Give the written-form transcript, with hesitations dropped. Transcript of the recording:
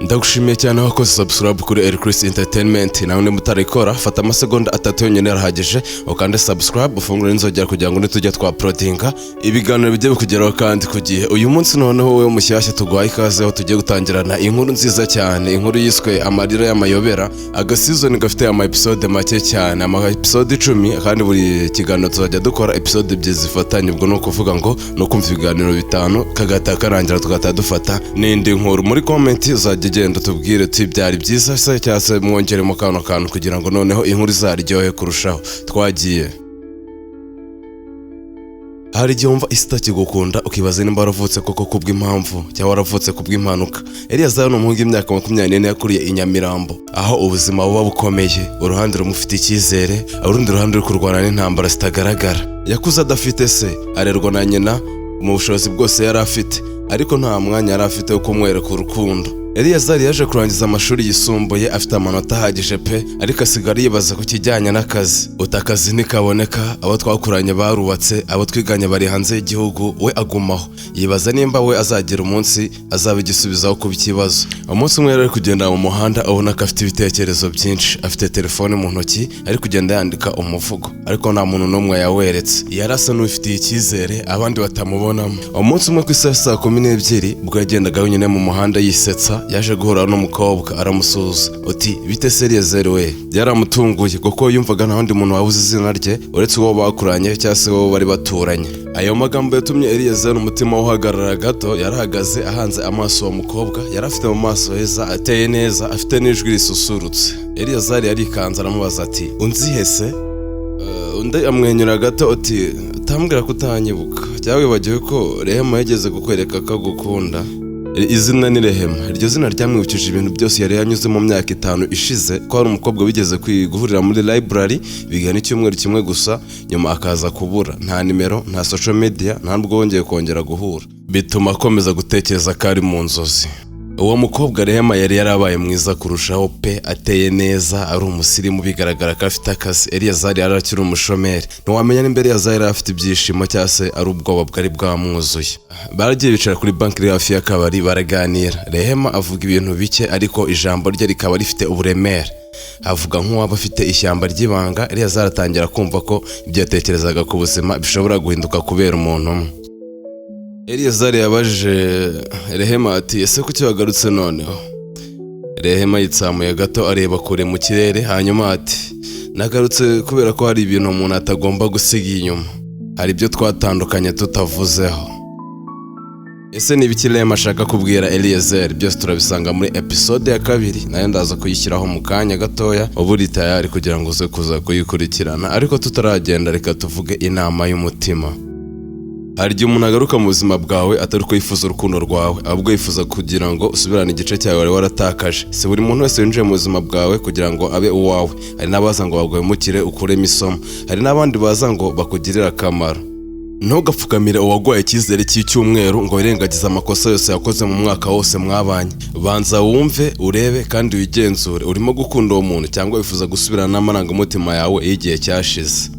Ndagushimiye cyane wakoze subscribe kuri El Chris Entertainment. Nawe niba utarayikora, fata amasegonda 3 yonyine arahagije, ukande subscribe, ufungure n'inzogera kugira ngo nitujya twa uploadinga ibiganiro bijye bikugeraho kandi ku gihe. Uyu munsi noneho wowe mushyashya tuguhaye ikaze, aho tugiye gutangirana inkuru nziza cyane, inkuru yiswe "Amarira y'amayobera", agasizoni gafite ama episode make cyane, ama episode 10, kandi buri kiganiro tuzajya dukora episode ebyiri zifatanye. Ubwo ni ukuvuga ngo ni ukumva ibiganiro bitanu kagahita karangira, tugahita dufata n'indi nkuru. Muri comment uzajya ugenda utubwire uti byari byiza se, cyangwa se mwongeremo kano kantu kugira ngo noneho inkuru izaryohe kurushaho. Twagiye. Hari igihe wumva isi itakigukunda, ukibaza nimba waravutse koko kubw'impamvu cyangwa waravutse kubw'impanuka. Eliyazari ni umuhungu w'imyaka 24, yakuriye i Nyamirambo, aho ubuzima buba bukomeye. Uruhande rumwe ufite icyizere, urundi ruhande uri kurwana n'intambara zitagaragara. Yakuze adafite se, arerwa na nyina mu bushobozi bwose yari afite, ariko nta mwanya yari afite wo kumwereka urukundo. Eliyazari yaje kurangiza amashuri yisumbuye afite amanota ahagije pe, ariko asigara yibaza ku kijyanye n'akazi. Uti akazi ntikaboneka, abo twakuranye barubatse, abo twiganye bari hanze y'igihugu, we agumaho. Yibaza nimba we azagira umunsi azaba igisubizo aho kuba ikibazo. Umunsi umwe yari ari kugenda mu muhanda, ubona ko afite ibitekerezo byinshi, afite telefone mu ntoki, ari kugenda yandika umuvugo, ariko nta muntu n'umwe yaweretse. Yari asa n'ufitiye icyizere abandi batamubonamo. Umunsi umwe ku isaha saa 12, ubwo yagendaga wenyine mu muhanda yisetsa, yaje guhura n'umukobwa, aramusuhuza. Uti bite se, Eliyezeri? We byaramutunguye kuko yumvaga nta wundi muntu wabuze izina rye uretse uwo bakuranye cyangwa se uwo bari baturanye. Ayo magambo yatumye Eliyezeri umutima we uhagarara gato. Yarahagaze ahanze amaso uwo mukobwa. Yari afite mu maso heza, ateye neza, afite n'ijwi risusurutse. Eliyezeri yarikanze, aramubaza ati unzihe se? Undi amwenyura gato, uti utambwira ko utanyibuka cyangwa wibagiwe ko Rehema yageze kukwereka ko agukunda. Izina ni Rehema. Iryo zina ryamwibukije ibintu byose yari yanyuze mu myaka 5 ishize, ko hari umukobwa wigeze guhurira muri library, bigana icyumweru kimwe gusa, nyuma akaza kubura. Nta nimero, nta social media, nta nubwo bongeye kongera guhura, bituma akomeza gutekereza ko ari mu nzozi. Uwo mukobwa Rehema yari yarabaye mwiza kurushaho pe, ateye neza, ari umusirimu, bigaragara ko afite akazi. Eliyazari yari akiri umushomeri. Ntiwamenya nimba Eliyazari yari afite ibyishimo cyangwa se ari ubwoba bwari bwamwuzuye. Baragiye bicara kuri banki iri hafi y'akabari, baraganira. Rehema avuga ibintu bike, ariko ijambo rye rikaba rifite uburemere, avuga nk'uwaba afite ishyamba ry'ibanga. Eliyazari atangira kumva ko ibyo yatekerezaga ku buzima bishobora guhinduka kubera umuntu umwe. Eliyazari yabajije Rehema ati ese kuki wagarutse noneho? Rehema yitsamuye gato, areba kure mu kirere, hanyuma ati nagarutse kubera ko hari ibintu umuntu atagomba gusiga inyuma, hari ibyo twatandukanye tutavuzeho. Ese ni ibiki Rehema ashaka kubwira Eliyezeri? Byose turabisanga muri episode ya kabiri, nayo ndaza kuyishyiraho mu kanya gatoya, uba uri tayari kugira ngo uze kuza kuyikurikirana. Ariko tutaragenda, reka tuvuge inama y'umutima. Hari igihe umuntu agaruka mu buzima bwawe atari uko yifuza urukundo rwawe, ahubwo yifuza kugira ngo usubirane igice cyawe wari waratakaje. Si buri muntu wese winjiye mu buzima bwawe kugira ngo abe uwawe. Hari n'abaza ngo baguhemukire ukuremo isomo, hari n'abandi baza ngo bakugirire akamaro. Ntugapfukamire uwaguhaye icyizere cy'icyumweru ngo wirengagize amakosa yose yakoze mu mwaka wose mwabanye. Banza wumve, urebe kandi wigenzure. Urimo gukunda uwo muntu cyangwa wifuza gusubirana n'amarangamutima yawe y'igihe cyashize?